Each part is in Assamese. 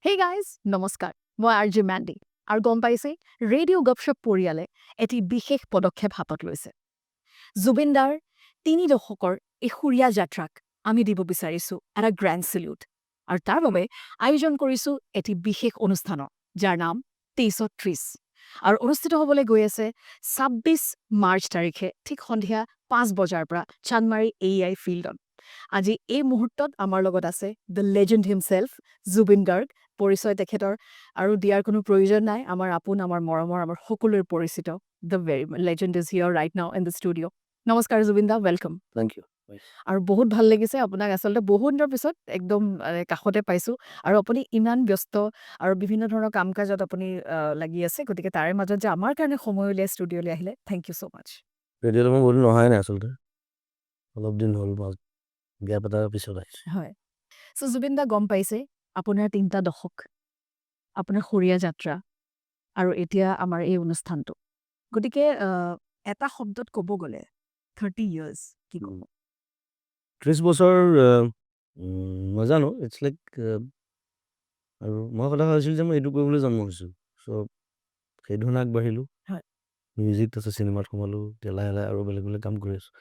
হে গাইজ, নমস্কাৰ। মই আৰ জে মেণ্ডি আৰু গম পাইছেই, ৰেডিঅ' গপশ্বপ পৰিয়ালে এটি বিশেষ পদক্ষেপ হাতত লৈছে। জুবিনদাৰ 3 দশকৰ এই সুৰীয়া যাত্ৰাক আমি দিব বিচাৰিছোঁ এটা গ্ৰেণ্ড চেলিউট আৰু তাৰ বাবে আয়োজন কৰিছোঁ এটি বিশেষ অনুষ্ঠানৰ, যাৰ নাম 23ত 30 আৰু অনুষ্ঠিত হ'বলৈ গৈ আছে 26 মাৰ্চ তাৰিখে ঠিক সন্ধিয়া 5 বজাৰ পৰা চান্দমাৰী এ I ফিল্ডত। আজি এই মুহূৰ্তত আমাৰ লগত আছে the legend himself, Zubeen Garg. পৰিচয় তেখেতৰ আৰু দিয়াৰ কোনো প্ৰয়োজন নাই। আমাৰ আপোন, আমাৰ মৰমৰ, আমাৰ সকলোৰে পৰিচিত the very legend is here right now in the studio. নমস্কাৰ জুবিন দা, welcome. Thank you. আৰু বহুত ভাল লাগিছে, আপোনাক আচলতে বহুত দিনৰ পিছত একদম কাষতে পাইছোঁ। আৰু আপুনি ইমান ব্যস্ত আৰু বিভিন্ন ধৰণৰ কাম কাজত আপুনি লাগি আছে, গতিকে তাৰে মাজত যে আমাৰ কাৰণে সময় উলিয়াই ষ্টুডিঅ'লৈ আহিলে, thank you so much. ৰেডিঅ'ত মই বহুত দিন অহাই নাই আচলতে, অলপ দিন হ'ল, মই গেপ এটাৰ পিছত আহিছোঁ। হয়। চ' জুবিন দা, গম পাইছে, আপোনাৰ 3টা দশক, আপোনাৰ সুৰীয়া যাত্ৰা আৰু এতিয়া আমাৰ এই অনুষ্ঠানটো, গতিকে এটা শব্দত ক'ব গ'লে 30 ইয়াৰ্ছ, কি ক'ব? 30 বছৰ, নাজানো, it's like আৰু মই সদায় ভাবিছিলোঁ যে মই এইটো কৰিবলৈ জন্ম হৈছোঁ, চ' সেই ধৰণে আগবাঢ়িলোঁ। মিউজিক, তাৰপিছত চিনেমাত সোমালোঁ, এতিয়া লাহে লাহে আৰু বেলেগ বেলেগ কাম কৰি আছোঁ।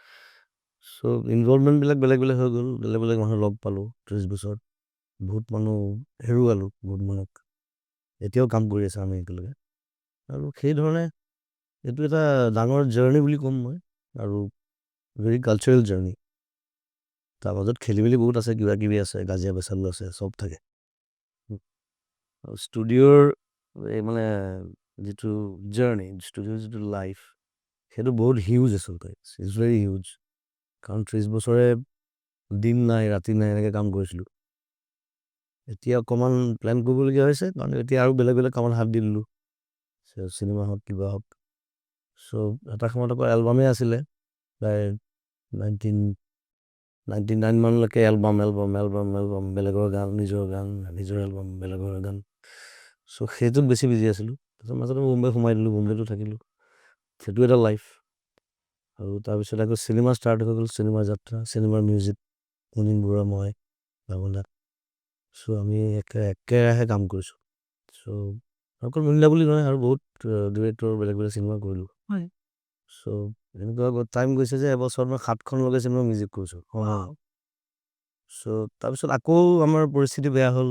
চ' ইনভলভমেণ্টবিলাক বেলেগ বেলেগ হৈ গ'ল, বেলেগ বেলেগ মানুহ লগ পালোঁ 30 বছৰত। বহুত মানুহ হেৰুৱালোঁ, বহুত মানুহক এতিয়াও কাম কৰি আছোঁ আমি একেলগে। আৰু সেই ধৰণে এইটো এটা ডাঙৰ জাৰ্ণি বুলি ক'ম মই আৰু ভেৰি কালচাৰেল জাৰ্ণি। তাৰ মাজত খেলি মেলি বহুত আছে, কিবা কিবি আছে, কাজিয়া পেচালো আছে, চব থাকে। আৰু ষ্টুডিঅ'ৰ এই মানে যিটো জাৰ্ণি, ষ্টুডিঅ'ৰ যিটো লাইফ, সেইটো বহুত হিউজ আচলতে, it's very huge. কাৰণ 30 বছৰে দিন নাই ৰাতি নাই এনেকৈ কাম কৰিছিলোঁ। এতিয়া অকমান প্লেন কৰিবলগীয়া হৈছে, কাৰণ এতিয়া আৰু বেলেগ বেলেগ কামত হাত দি দিলোঁ, চিনেমা হওক, কিবা হওক। চ' এটা সময়ত আকৌ এলবামেই আছিলে, প্ৰায় 1999 মানলৈকে এলবাম, এলবাম, এলবাম, এলবাম, বেলেগৰ গান, নিজৰ গান, নিজৰ এলবাম, বেলেগৰ গান। চ' সেইটোত বেছি বিজি আছিলোঁ। তাৰপিছত মাজতে মই মুম্বাই সোমাই দিলোঁ, মুম্বাইতো থাকিলোঁ, সেইটো এটা লাইফ। আৰু তাৰপিছত আকৌ চিনেমা ষ্টাৰ্ট হৈ গ'ল, চিনেমাৰ যাত্ৰা, চিনেমাৰ মিউজিক, মুনীন বৰুৱা, মই, বাবুল। চ' আমি একেৰাহে কাম কৰিছোঁ। চ' অকল মুনীন দা বুলি নহয়, আৰু বহুত ডিৰেক্টৰ, বেলেগ বেলেগ চিনেমা কৰিলোঁ। চ' এনেকুৱা টাইম গৈছে যে এবছৰত মই সাতখনলৈকে চিনেমা মিউজিক কৰিছোঁ। চ' তাৰপিছত আকৌ আমাৰ পৰিস্থিতি বেয়া হ'ল,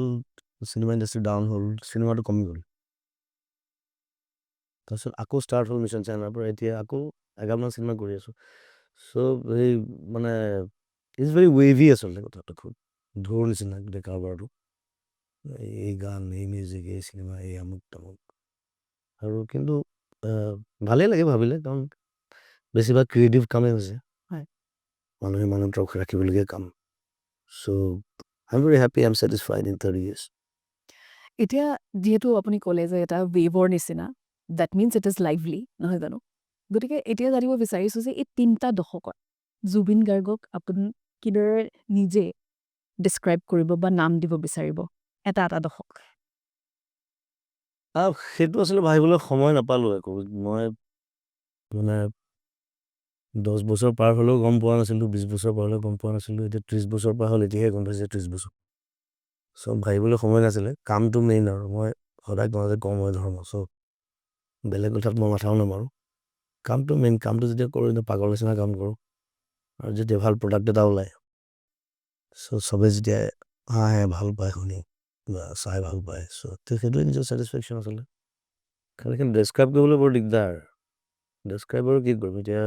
চিনেমা ইণ্ডাষ্ট্ৰি ডাউন হ'ল, চিনেমাটো কমি গ'ল। তাৰপিছত আকৌ ষ্টাৰ্ট হ'ল মিছন চাইনাৰ পৰা, এতিয়া আকৌ এগালমান চিনেমা কৰি আছোঁ। চ' এই মানে it's very wavy আচলতে কথাটো, খুব ঢৌৰ নিচিনা গোটেই কাৰবাৰটো। এই গান, এই মিউজিক, এই চিনেমা, এই আমুক তামুক। আৰু কিন্তু ভালেই লাগে ভাবিলে, কাৰণ বেছিভাগ ক্ৰিয়েটিভ কামেই হৈছে, মানুহে মানুহক ৰাখিবলগীয়া কাম। So I am very happy, I am satisfied in 30 years. এতিয়া যিহেতু আপুনি ক'লে যে এটা ৱেভৰ নিচিনা, that means it is lively, নহয় জানো? গতিকে এতিয়া জানিব বিচাৰিছোঁ যে এই 3টা দশকত জুবিন গাৰ্গক আপুনি কিদৰে নিজে ডিছক্ৰাইব কৰিব বা নাম দিব বিচাৰিব এটা এটা দশক? সেইটো আচলতে ভাবিবলৈ সময় নাপালোঁ একো। মই মানে 10 বছৰ পাৰ হ'লেও গম পোৱা নাছিলোঁ, 20 বছৰ পাৰ হ'লেও গম পোৱা নাছিলোঁ, এতিয়া 30 বছৰ পাৰ হ'ল, এতিয়াহে গম পাইছোঁ যে 30 বছৰ। চ' ভাবিবলৈ সময় নাছিলে, কামটো মেইন। আৰু মই সদায় কওঁ যে কৰ্মই ধৰ্ম। চ' বেলেগ কথাত মই মাথাও নামাৰোঁ, কামটো মেইন। কামটো যেতিয়া কৰোঁ, পাগল নিচিনা কাম কৰোঁ। আৰু যেতিয়া ভাল প্ৰডাক্ট এটা ওলায়, চ' চবে যেতিয়া হাঁহে, ভাল পায় শুনি বা চাই ভাল পায়, চ' সেইটোৱে নিজৰ ছেটিছফেকশ্যন আচলতে। খালি ডেছক্ৰাইব কৰিবলৈ বৰ দিগদাৰ। ডেছক্ৰাইব আৰু কি কৰিম এতিয়া?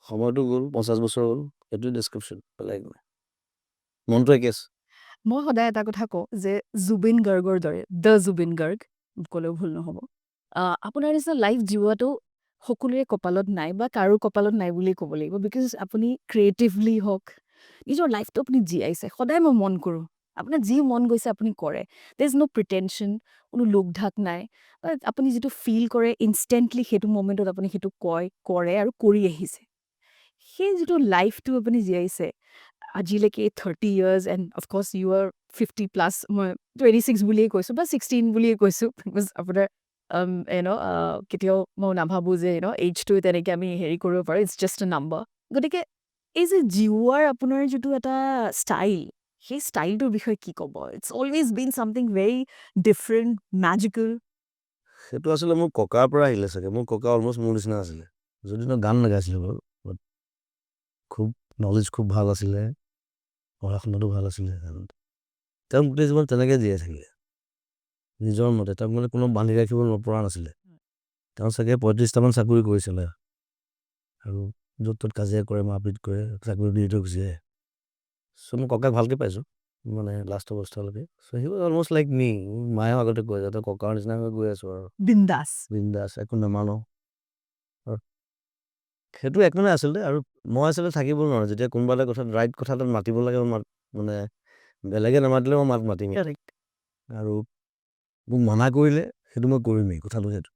সময়টো গ'ল, 50 বছৰ হ'ল, সেইটোৱে ডেছক্ৰিপশ্যন, বেলেগ নাই। মনটো একে আছে। মই সদায় এটা কথা কওঁ যে জুবিন গাৰ্গৰ দৰে, the Zubeen Garg ক'লেও ভুল নহ'ব, আপোনাৰ নিচিনা লাইফ জীওৱাটো সকলোৰে কপালত নাই বা কাৰো কপালত নাই বুলিয়েই ক'ব লাগিব, because আপুনি ক্ৰিয়েটিভলি হওক, নিজৰ লাইফটো আপুনি জীয়াইছে। সদায় মই মন কৰোঁ, আপোনাৰ যি মন গৈছে আপুনি কৰে। There is no pretension, কোনো লোক ঢাক নাই। আপুনি যিটো ফিল কৰে ইনষ্টেণ্টলি, সেইটো মমেণ্টত আপুনি সেইটো কয়, কৰে আৰু কৰি আহিছে। সেই যিটো লাইফটো আপুনি জীয়াইছে আজিলৈকে 30 years, and of course you are 50 plus, মই 26 বুলিয়েই কৈছোঁ বা 16 বুলিয়েই কৈছোঁ, because আপোনাৰ কেতিয়াও মই নাভাবোঁ যে এইজটো তেনেকৈ আমি হেৰি কৰিব পাৰোঁ, it's just a number. গতিকে এই যে জীওৱাৰ আপোনাৰ যিটো এটা ষ্টাইল, সেই ষ্টাইলটোৰ বিষয়ে কি ক'ব? It's always been something very different, magical. সেইটো আচলতে মোৰ ককাৰ পৰা আহিলে চাগে। মোৰ ককা অলমষ্ট মোৰ নিচিনা আছিলে, যদিও তেওঁ গান নাগাইছিলে বাৰু, বাট খুব নলেজ খুব ভাল আছিলে, পঢ়া শুনাতো ভাল আছিলে। তেওঁ গোটেই জীৱন তেনেকে জীয়াই থাকিলে নিজৰ মতে। তেওঁক মানে কোনো বান্ধি ৰাখিব পৰা নাছিলে। তেওঁ চাগে 35টামান চাকৰি কৰিছিলে আৰু য'ত ত'ত কাজিয়া কৰে, মাৰপিট কৰে, চাকৰি দি থৈ গুচি আহে। চ' মই ককাক ভালকে পাইছো মানে last অৱস্থালৈকে। So he was almost like me. মায়েও আগতে কয় যে তই ককাৰ নিচিনা হৈ গৈ আছো আৰু। বিন্দাছ। বিন্দাছ, একো নামানো। সেইটো একো নাই আচলতে। আৰু মই আচলতে থাকিব নোৱাৰো যেতিয়া কোনোবা এটা কথাত, ৰাইট কথা এটাত মাতিব লাগে। মই মাত, মানে বেলেগে নামাতিলেও মই মাত মাতিমেই। আৰু মোক মানা কৰিলে সেইটো মই কৰিমেই, কথাটো সেইটো।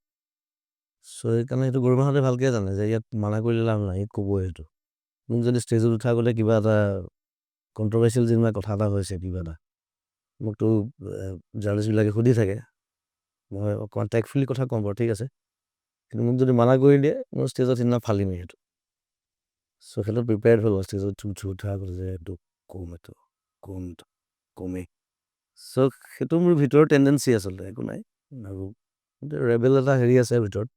চ' সেইকাৰণে সেইটো গৰিমাহঁতে ভালকে জানে যে ইয়াত মানা কৰিলে লাভ নাই, ই ক'বই সেইটো। মোক যদি ষ্টেজত উঠা গ'লে কিবা এটা কণ্ট্ৰভাৰ্চিয়েল যেনিবা কথা এটা হৈছে কিবা এটা, মোকতো জাৰ্নেলিষ্টবিলাকে সুধি থাকে, মই অকণমান টেকফুলি কথা কওঁ বাৰু, ঠিক আছে, কিন্তু মোক যদি মানা কৰি দিয়ে, মই ষ্টেজত সিদিনা ফালিমেই সেইটো। চ' সেইটো প্ৰিপেয়াৰ্ড হৈ গ'ল ষ্টেজত উঠা গ'ল যে এইটো কম, এইটো কম, এইটো কমেই। চ' সেইটো মোৰ ভিতৰৰ টেণ্ডেঞ্চি আচলতে, একো নাই। আৰু ৰেবেল এটা হেৰি আছে ভিতৰত,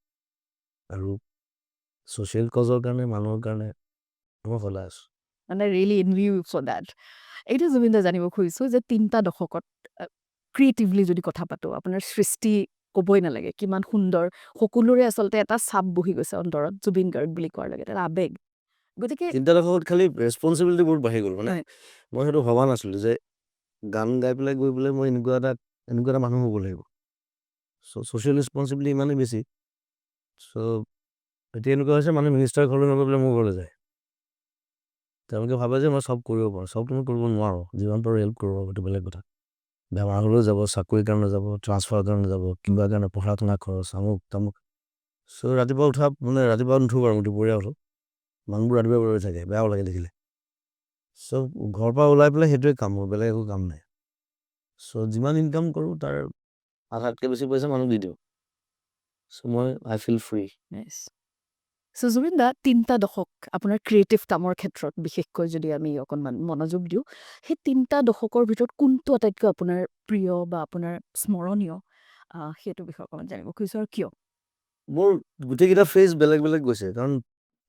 আৰু ছ'চিয়েল কজৰ কাৰণে, মানুহৰ কাৰণে মই সদায় আছো। মানে really envy you for that. এইটো জুবিন দা জানিব খুজিছো যে তিনিটা দশকত ক্ৰিয়েটিভলি যদি কথা পাতো, আপোনাৰ সৃষ্টি ক'বই নালাগে কিমান সুন্দৰ, সকলোৰে আচলতে এটা চাপ বহি গৈছে অন্তৰত জুবিন গাৰ্গ বুলি কোৱাৰ লগে, এটা আৱেগ। গতিকে তিনিটা দশকত খালি ৰেচপনচিবিলিটি বহুত বাঢ়ি গ'ল। মানে মই সেইটো ভবা নাছিলো যে গান গাই পেলাই গৈ পেলাই মই এনেকুৱা এটা মানুহ হ'ব লাগিব। ছ'চিয়েল ৰেচপনচিবিলিটি ইমানেই বেছি। চ' এতিয়া এনেকুৱা হৈছে, মানুহ মিনিষ্টাৰ ঘৰলৈ নগৈ পেলাই মোৰ ঘৰলৈ যায়। তেওঁলোকে ভাবে যে মই চব কৰিব পাৰোঁ, চবতো মই কৰিব নোৱাৰোঁ, যিমান পাৰোঁ হেল্প কৰিব পাৰোঁ, সেইটো বেলেগ কথা। বেমাৰ হ'লেও যাব, চাকৰিৰ কাৰণে যাব, ট্ৰান্সফাৰৰ কাৰণে যাব, কিবা কাৰণে, পঢ়া শুনা খৰচ, আমুক তামুক। চ' ৰাতিপুৱা উঠা, মানে ৰাতিপুৱা নুঠো বাৰু, মই দুপৰীয়া উঠো। মানুহবোৰ ৰাতিপুৱা ৰৈ থাকে, বেয়াও লাগে দেখিলে। চ' ঘৰৰ পৰা ওলাই পেলাই সেইটোৱে কাম মোৰ, বেলেগ একো কাম নাই। চ' যিমান ইনকাম কৰোঁ তাৰ আধাতকৈ বেছি পইচা মানুহক দি দিওঁ। চ' মই আই ফিল ফ্ৰী। নাইচ। চ' জুবিন দা, তিনিটা দশক আপোনাৰ ক্ৰিয়েটিভ কামৰ ক্ষেত্ৰত বিশেষকৈ যদি আমি অকণমান মনোযোগ দিওঁ, সেই তিনিটা দশকৰ ভিতৰত কোনটো আটাইতকৈ আপোনাৰ প্ৰিয় বা আপোনাৰ স্মৰণীয়, সেইটো বিষয়ে অকণমান জানিব খুজিছোঁ আৰু কিয়? মোৰ গোটেইকেইটা ফেজ বেলেগ বেলেগ গৈছে, কাৰণ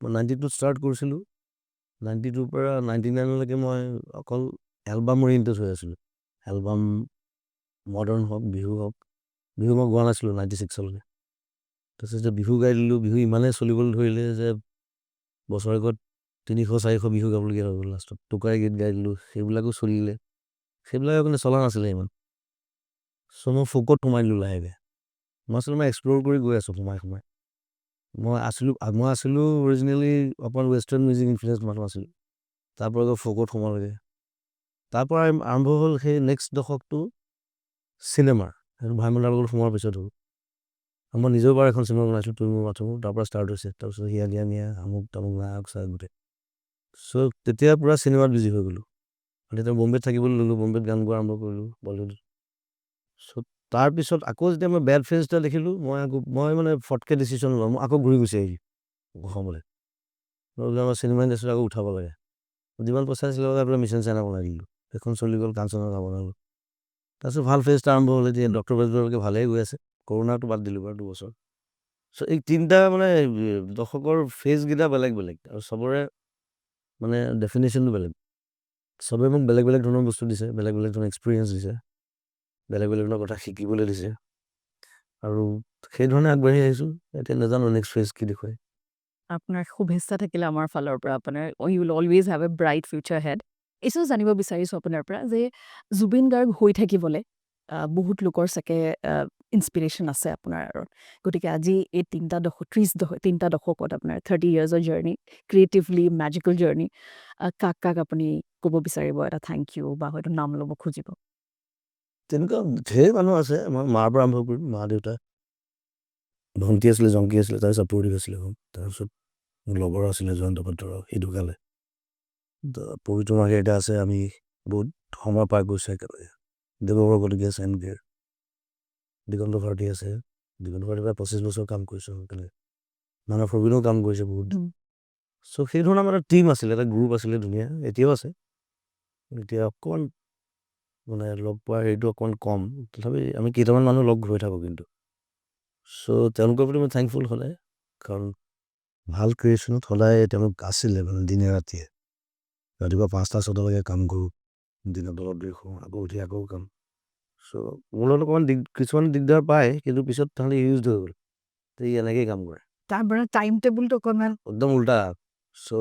মই 92ত ষ্টাৰ্ট কৰিছিলোঁ, 92ৰ পৰা 99লৈকে মই অকল এলবাম অৰিয়েণ্টেড হৈ আছিলোঁ। এলবাম মডাৰ্ণ হওক, বিহু হওক, বিহু মই গোৱা নাছিলোঁ 96লৈকে। তাৰপিছত যেতিয়া বিহু গাই দিলোঁ, বিহু ইমানেই চলিবলৈ ধৰিলে যে বছৰেকত 300-400 বিহু গাবলগীয়া হৈ গ'ল লাষ্টত। টোকাৰি গীত গাই দিলোঁ, সেইবিলাকো চলিলে, সেইবিলাক মানে চলা নাছিলে ইমান। চ' মই ফ'কত সোমাই দিলোঁ লাহেকে। মই আচলতে মই এক্সপ্ল'ৰ কৰি গৈ আছোঁ সোমাই সোমাই। মই আছিলোঁ অৰিজিনেলি অকণমান ৱেষ্টাৰ্ণ মিউজিক ইনফ্লুৱেঞ্চ মানুহ আছিলোঁ, তাৰপৰা গৈ ফ'কত সোমালোগৈ। তাৰপৰা আৰম্ভ হ'ল সেই নেক্সট দশকটো চিনেমাৰ, সেইটো ভাইমন লগত সোমোৱাৰ পিছত হ'ল। মই নিজৰ বাৰু এখন চিনেমা বনাইছিলোঁ, তুমি মোৰ মাথোঁ মোৰ, তাৰপৰা ষ্টাৰ্ট হৈছে। তাৰপিছত হিয়া দিয়া নিয়া, আমুক তামুক নায়ক চায়ক গোটেই। চ' তেতিয়া পুৰা চিনেমাত বিজি হৈ গ'লোঁ। তেতিয়া বম্বেত থাকিবলৈ ল'লোঁ, বম্বেত গান গোৱা আৰম্ভ কৰিলোঁ, বলিউড। চ' তাৰপিছত আকৌ যেতিয়া মই বেড ফেজ এটা দেখিলোঁ, মই আকৌ, মই মানে ফটকে ডিচিশ্যন ল'লোঁ, মই আকৌ ঘূৰি গুচি আহিলোঁ অসমলৈ। মই বোলো আমাৰ চিনেমা ইণ্ডাষ্ট্ৰীত আকৌ উঠাব লাগে। যিমান পইচা আছিলে লগাই পেলাই মিছন চাইনা বনাই দিলোঁ। সেইখন চলি গ'ল, কাঞ্চনৰ বনালোঁ। তাৰপিছত ভাল ফেজ এটা আৰম্ভ হ'ল, এতিয়া ডক্টৰ বেজবৰুৱালৈকে ভালেই গৈ আছে। কৰোণাটো বাদ দিলোঁ বাৰু 2 বছৰ। চ' এই তিনিটা মানে দশকৰ ফেজকেইটা বেলেগ বেলেগ আৰু চবৰে মানে ডেফিনেশ্যনটো বেলেগ। চবে মোক বেলেগ বেলেগ ধৰণৰ বস্তু দিছে, বেলেগ বেলেগ ধৰণৰ এক্সপিৰিয়েঞ্চ দিছে, বেলেগ বেলেগ ধৰণৰ কথা শিকিবলৈ দিছে আৰু সেইধৰণে আগবাঢ়ি আহিছোঁ। এতিয়া নাজানো নেক্সট ফেজ কি দেখুৱায়। আপোনাৰ শুভেচ্ছা থাকিলে আমাৰ ফালৰ পৰা, আপোনাৰ you will always have a bright future ahead. এইটো জানিব বিচাৰিছোঁ আপোনাৰ পৰা যে জুবিন গাৰ্গ হৈ থাকিবলৈ বহুত লোকৰ চাগে ইনস্পিৰেশ্যন আছে আপোনাৰ আঁৰত। গতিকে আজি এই তিনিটা দশক, 30 দশক, তিনিটা দশকত আপোনাৰ 30 ইয়াৰ্ছৰ জাৰ্ণি, ক্ৰিয়েটিভলি মেজিকেল জাৰ্ণি, কাক কাক আপুনি ক'ব বিচাৰিব এটা thank U বা হয়তো নাম ল'ব খুজিব? তেনেকুৱা ঢেৰ মানুহ আছে। মই মাৰ পৰা আৰম্ভ কৰিম, মা, দেউতা, ভণ্টি আছিলে, জংকী আছিলে, তাই ছাপৰ্টিভ আছিলে খুব। তাৰপিছত মোৰ লগৰ আছিলে জয়ন্ত পাত্ৰ, সি ঢুকালে। পবিত্ৰ মাৰ্ঘেৰিটা আছে, আমি বহুত সময় পাৰ কৰিছোঁ একেলগে। দেৱব্ৰত কটকী আছে, এন কেৰ দিগন্ত ভাৰতী আছে, দিগন্ত ভাৰতীৰ প্ৰায় 25 বছৰ কাম কৰিছোঁ একেলগে। মানস ৰবীনেও কাম কৰিছে বহুত। চ' সেই ধৰণৰ আমাৰ এটা টীম আছিলে, এটা গ্ৰুপ আছিলে ধুনীয়া, এতিয়াও আছে। এতিয়া অকণমান মানে লগ পোৱা হেৰিটো অকণমান কম, তথাপি আমি কেইটামান মানুহ লগ হৈ থাকোঁ কিন্তু। So তেওঁলোকৰ প্ৰতি মই thankful সদায়, কাৰণ ভাল creation ত সদায় তেওঁলোক আছিলে মানে দিনে ৰাতিয়ে। ৰাতিপুৱা 5টা 6টালৈকে কাম কৰোঁ, দিনত অলপ দেৰি শুওঁ, আকৌ উঠি আকৌ কাম। So মোৰ লগত অকণমান কিছুমান দিগদাৰ পায়, কিন্তু পিছত তাহাঁতি used হৈ গ'ল, তে ই এনেকেই কাম কৰে। তাৰ মানে টাইম টেবুলটো অকণমান একদম উল্টা। So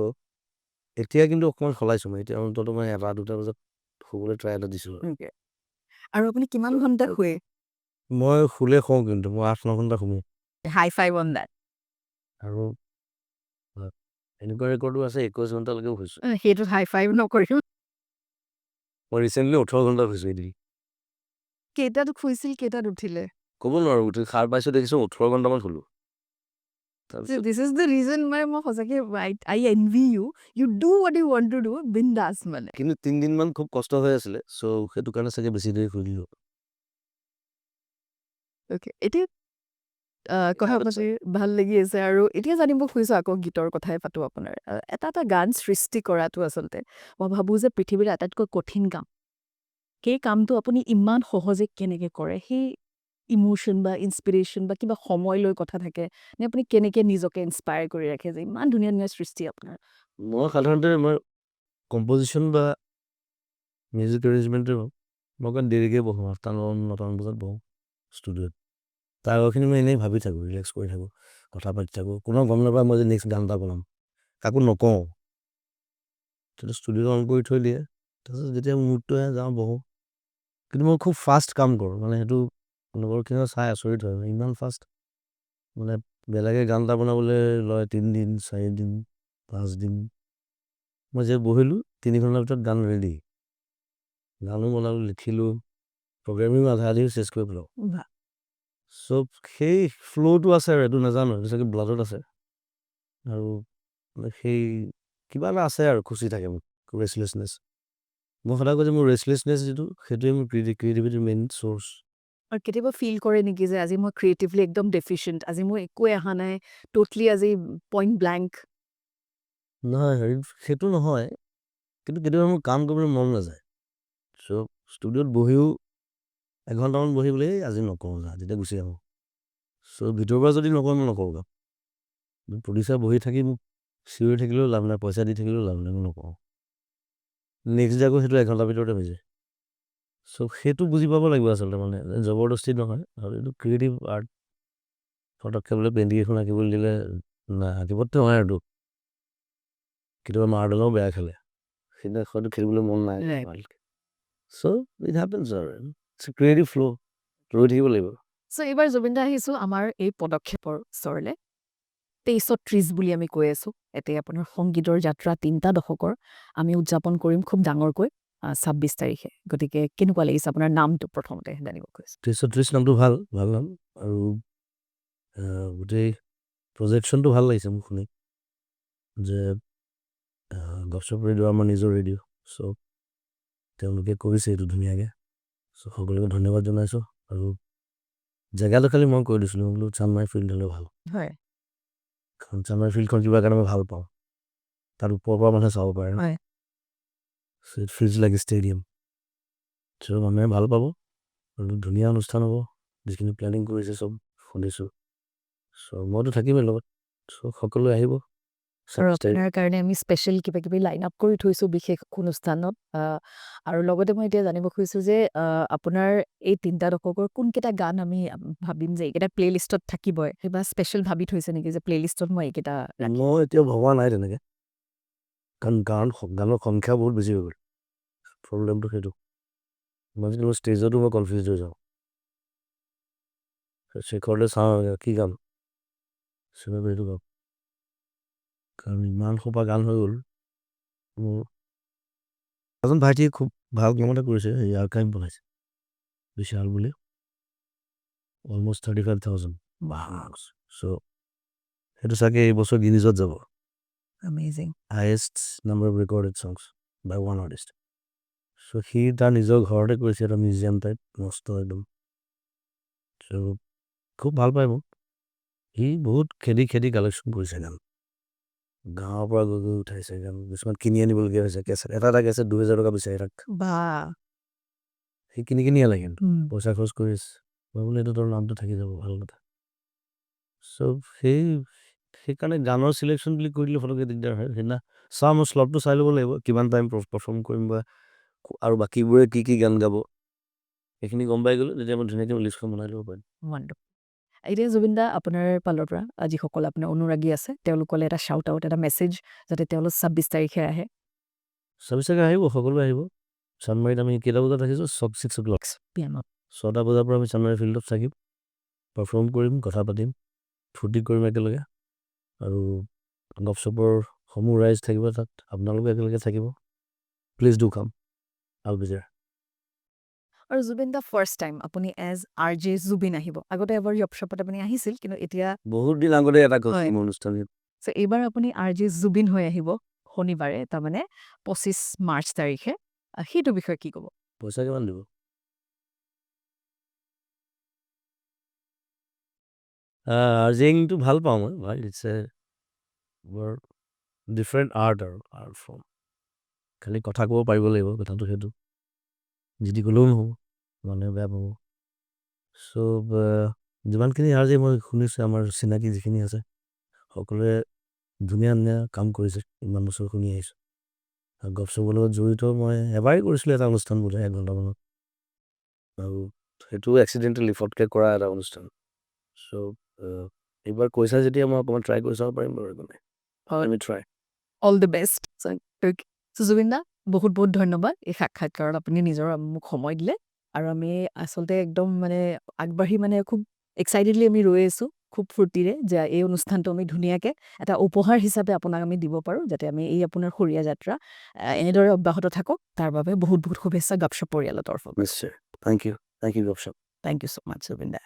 এতিয়া কিন্তু অকণমান সলাইছো মই, এতিয়া অন্ততঃ মই 1টা 2টা বজাত শুবলৈ try এটা দিছো আৰু। Okay. আৰু আপুনি কিমান ঘণ্টা শুৱে? মই শুলে শুওঁ কিন্তু, মই 8-9 ঘণ্টা শুওঁ। High five on that. আৰু এনেকুৱা ৰেকৰ্ডো আছে, 21 ঘণ্টালৈকেও শুইছো। সেইটোত হাই ফাইভ নকৰিম। মই ৰিচেণ্টলি 18 ঘণ্টা শুইছো এদিন। কেইটাত শুইছিল, কেইটাত উঠিলে? ক'ব নোৱাৰো, উঠি সাৰ পাইছো দেখিছো 18 ঘণ্টামান শুলো। তাৰপিছত This is the reason why মই সঁচাকে I envy you. You do what you want to do, bindas মানে। কিন্তু 3 দিনমান খুব কষ্ট হৈ আছিলে, so সেইটো কাৰণে চাগে বেছি দেৰি শুই দিলো। Okay, এতিয়া কথা পাতি ভাল লাগি আছে আৰু এতিয়া জানিব খুজিছো, আকৌ গীতৰ কথাই পাতো আপোনাৰ। এটা এটা গান সৃষ্টি কৰাটো আচলতে মই ভাবো যে পৃথিৱীৰ আটাইতকৈ কঠিন কাম। সেই কামটো আপুনি ইমান সহজে কেনেকে কৰে? সেই ইমোশ্যন বা ইনস্পিৰেশ্যন বা কিবা সময় লৈ কথা থাকে নে, আপুনি কেনেকে নিজকে ইনস্পায়াৰ কৰি ৰাখে যে ইমান ধুনীয়া ধুনীয়া সৃষ্টি আপোনাৰ? মই সাধাৰণতে মই কম্পজিশ্যন বা মিউজিক এৰেঞ্জমেণ্টেই হওক, মই অকণ দেৰিকে বহোঁ, 8টা 9টামান বজাত বহোঁ ষ্টুডিঅ'ত। তাৰ আগৰখিনি মই এনেই ভাবি থাকোঁ, ৰিলেক্স কৰি থাকোঁ, কথা পাতি থাকোঁ। কোনেও গম নাপায় মই যে নেক্সট গান এটা বনাম, কাকো নকওঁ। তেতিয়া ষ্টুডিঅ'টো অন কৰি থৈ দিয়ে, তাৰপিছত যেতিয়া মুডটো আহে যাওঁ বহোঁ। কিন্তু মই খুব ফাষ্ট কাম কৰোঁ, মানে সেইটো লগৰখিনিয়ে চাই আচৰিত হয়, ইমান ফাষ্ট, মানে বেলেগে গান এটা বনাবলৈ লয় 3 দিন, 4 দিন, 5 দিন, মই যে বহিলোঁ 3 ঘণ্টাৰ ভিতৰত গান ৰেডি। গানো বনালোঁ, লিখিলোঁ, প্ৰগ্ৰেমিং আধা আধিও শেষ কৰি পেলাওঁ। So সেই ফ্ল'টো আছে আৰু এইটো নাজানো, এইটো চাগে ব্লাডত আছে। আৰু সেই কিবা এটা আছে আৰু খুচি থাকে মোৰ, ৰেচলেছনেছ। মই সদায় কওঁ যে মোৰ ৰেচলেছনেছ যিটো, সেইটোৱে মোৰ ক্ৰিয়েটিভিটিৰ মেইন চ'ৰ্চ। আৰু কেতিয়াবা ফিল কৰে নেকি যে আজি মই ক্ৰিয়েটিভলি একদম ডেফিচিয়েণ্ট, আজি মোৰ একোৱে অহা নাই, ট'টলি আজি পইণ্ট ব্লেংক? নহয়, হেৰি সেইটো নহয়, কিন্তু কেতিয়াবা মোৰ কাম কৰিবলৈ মন নাযায়। চ' ষ্টুডিঅ'ত বহিও এঘণ্টামান বহি পেলাই, এই আজি নকৰোঁ যা, তেতিয়া গুচি আহোঁ। চ' ভিতৰৰ পৰা যদি নকৰোঁ, মই নকৰোঁ কাম। প্ৰডিউচাৰ বহি থাকি মোক চিঞৰি থাকিলেও লাভ নাই, পইচা দি থাকিলেও লাভ নাই, মই নকৰোঁ। নেক্সট ডে আকৌ সেইটো এঘণ্টাৰ ভিতৰতে হৈ যায়। চ' সেইটো বুজি পাব লাগিব আচলতে, মানে জবৰদস্তি নহয় আৰু এইটো ক্ৰিয়েটিভ আৰ্ট। ফটককে বোলে পেইণ্টিং এখন আঁকিবলৈ দিলে আঁকিবতো নোৱাৰে আৰু কেতিয়াবা মাৰাডোনাও বেয়া খেলে, সেইদিনা হয়তো খেলিবলৈ মন নাই ভালকে। So it happens আৰু it's creative flow, ৰৈ থাকিব লাগিব। চ' এইবাৰ জুবিন দা আহিছো আমাৰ এই পদক্ষেপৰ ওচৰলে। 2330 বুলি আমি কৈ আছো। এতিয়া আপোনাৰ সংগীতৰ যাত্ৰা 3টা দশকৰ আমি উদযাপন কৰিম খুব ডাঙৰকৈ 26 তাৰিখে। গতিকে কেনেকুৱা লাগিছে আপোনাৰ নামটো, প্ৰথমতে জানিব খুজিছো? 2330 নামটো ভাল, ভাল নাম আৰু গোটেই প্ৰজেকশ্যনটো ভাল লাগিছে মোক শুনি যে গপশ্বপ ৰেডিঅ' আমাৰ নিজৰ ৰেডিঅ', চ' তেওঁলোকে কৰিছে এইটো ধুনীয়াকে। চ' সকলোকে ধন্যবাদ জনাইছো আৰু জেগাটো খালি মই কৈ দিছিলো বোলো চানমাৰি ফিল্ড হ'লে ভাল। কাৰণ চানমাৰি ফিল্ডখন কিবা কাৰণে মই ভাল পাওঁ, তাত ওপৰৰ পৰা মানুহে চাব পাৰে। So it feels like a stadium. So মানুহে ভাল পাব আৰু ধুনীয়া অনুষ্ঠান হ'ব, যিখিনি প্লেনিং কৰিছে চব শুনিছো। চ' মইতো থাকিমেই লগত, চ' সকলোৱে আহিব। আৰু আপোনাৰ কাৰণে আমি স্পেচিয়েল কিবা কিবি লাইন আপ কৰি থৈছো বিশেষ অনুষ্ঠানত। আৰু লগতে মই এতিয়া জানিব খুজিছো যে আপোনাৰ এই 3টা দশকৰ কোনকেইটা গান আমি ভাবিম যে এইকেইটা প্লেলিষ্টত থাকিবই, কিবা স্পেচিয়েল ভাবি থৈছে নেকি যে প্লেলিষ্টত মই এইকেইটা ৰাখিম? মই এতিয়া ভবা নাই তেনেকে, কাৰণ গানৰ সংখ্যা বহুত বেছি হৈ গ'ল, প্ৰব্লেমটো সেইটো। মাজে মই ষ্টেজতো মই কনফিউজ হৈ যাওঁ, শেষৰলৈ চাওঁ কি গাম, সেইটো গাম, কাৰণ ইমান সোপা গান হৈ গ'ল মোৰ। এজন ভাইটিয়ে খুব ভাল কাম এটা কৰিছে, এই আৰ্কাইভ বনাইছে, বিশাল বুলি, অলমষ্ট 35,000। চ' সেইটো চাগে এই বছৰ গিনিজত যাব। Amazing. Highest number of recorded songs by one artist. So সি তাৰ নিজৰ ঘৰতে কৰিছে, এটা মিউজিয়াম টাইপ, মস্ত একদম। চ' খুব ভাল পায় মোক, সি বহুত খেদি খেদি কালেকশ্যন কৰিছে গান। গাঁৱৰ পৰা গৈ গৈ উঠাইছে গান, কিছুমান কিনি আনিবলগীয়া হৈছে কেছেট, এটা এটা কেছেট 2000 টকা বিচাৰি থাক। বা। সি কিনি কিনি আলে কিন্তু পইচা খৰচ কৰি আছে। মই বোলো এইটো তোৰ নামটো থাকি যাব, ভাল কথা। So সেইকাৰণে গানৰ চিলেকশ্যন বুলি কৈ দিলে ফটককে দিগদাৰ হয়। সেইদিনা চাওঁ, মই শ্লটটো চাই ল'ব লাগিব, কিমান টাইম পাৰফৰ্ম কৰিম বা আৰু বাকীবোৰে কি কি গান গাব, সেইখিনি গম পাই গ'লে তেতিয়া মই ধুনীয়াকৈ লিষ্টখন বনাই ল'ব পাৰিম। ৱাণ্ডাৰফুল। এতিয়া জুবিন দা, আপোনাৰ ফালৰ পৰা যিসকল আপোনাৰ অনুৰাগী আছে, তেওঁলোকলৈ এটা শ্বাউট আউট, এটা মেছেজ, যাতে তেওঁলোক 26 তাৰিখে আহে। 26 তাৰিখে আহিব, সকলোৱে আহিব। চানমাৰীত আমি কেইটা বজাত আহিছোঁ? চব 6 o'clock। পিয়ানত। 6টা বজাৰ পৰা আমি চানমাৰী ফিল্ডত থাকিম, পাৰফৰ্ম কৰিম, কথা পাতিম, ফূৰ্তি কৰিম একেলগে আৰু গপচপৰ সমূহ ৰাইজ থাকিব তাত, আপোনালোকে একেলগে থাকিব। Please do come, I'll be there. আৰু জুবিন দা, ফাৰ্ষ্ট টাইম আপুনি এজ আৰ জে জুবিন আহিব। আগতে এবাৰ গপচপত আপুনি আহিছিল, কিন্তু এতিয়া বহুত দিন আগতে এটা অনুষ্ঠান। চ' এইবাৰ আপুনি আৰ জে জুবিন হৈ আহিব শনিবাৰে, তাৰমানে 25 মাৰ্চ তাৰিখে। সেইটো বিষয়ে কি ক'ব? পইচা কিমান দিব? আৰ্জিংটো ভাল পাওঁ মই, ভাল, it's a বৰ ডিফাৰেণ্ট আৰ্ট আৰু আৰ্ট ফৰ্ম। খালি কথা ক'ব পাৰিব লাগিব, কথাটো সেইটো। যি ক'লেও নহ'ব, মানুহে বেয়া পাব। চ' যিমানখিনি আৰ্জে মই শুনিছোঁ, আমাৰ চিনাকি যিখিনি আছে, সকলোৱে ধুনীয়া ধুনীয়া কাম কৰিছে, ইমান বছৰ শুনি আহিছোঁ। আৰু গপচপৰ লগত জড়িত মই এবাৰেই কৰিছিলোঁ এটা অনুষ্ঠান বোধহয় এঘণ্টামানত। আৰু সেইটো এক্সিডেণ্টেলি ফটকৈ কৰা এটা অনুষ্ঠান। চ' এইবাৰ কৈছা যেতিয়া মই অকণমান ট্ৰাই কৰি চাব পাৰিম বাৰু, একো নাই। Let me try. All the best. So Zubeen দা, বহুত বহুত ধন্যবাদ এই সাক্ষাৎকাৰত আপুনি নিজৰ মোক সময় দিলে আৰু আমি আচলতে একদম মানে আগবাঢ়ি মানে খুব এক্সাইটেডলি আমি ৰৈ আছোঁ খুব ফূৰ্তিৰে যে এই অনুষ্ঠানটো আমি ধুনীয়াকৈ এটা উপহাৰ হিচাপে আপোনাক আমি দিব পাৰোঁ, যাতে আমি এই আপোনাৰ সুৰীয়া যাত্ৰা এনেদৰে অব্যাহত থাকক, তাৰ বাবে বহুত বহুত শুভেচ্ছা গপচপ পৰিয়ালৰ তৰফৰ পৰা। নিশ্চয়, thank you, thank you Gupshup. Thank you so much Zubeen the.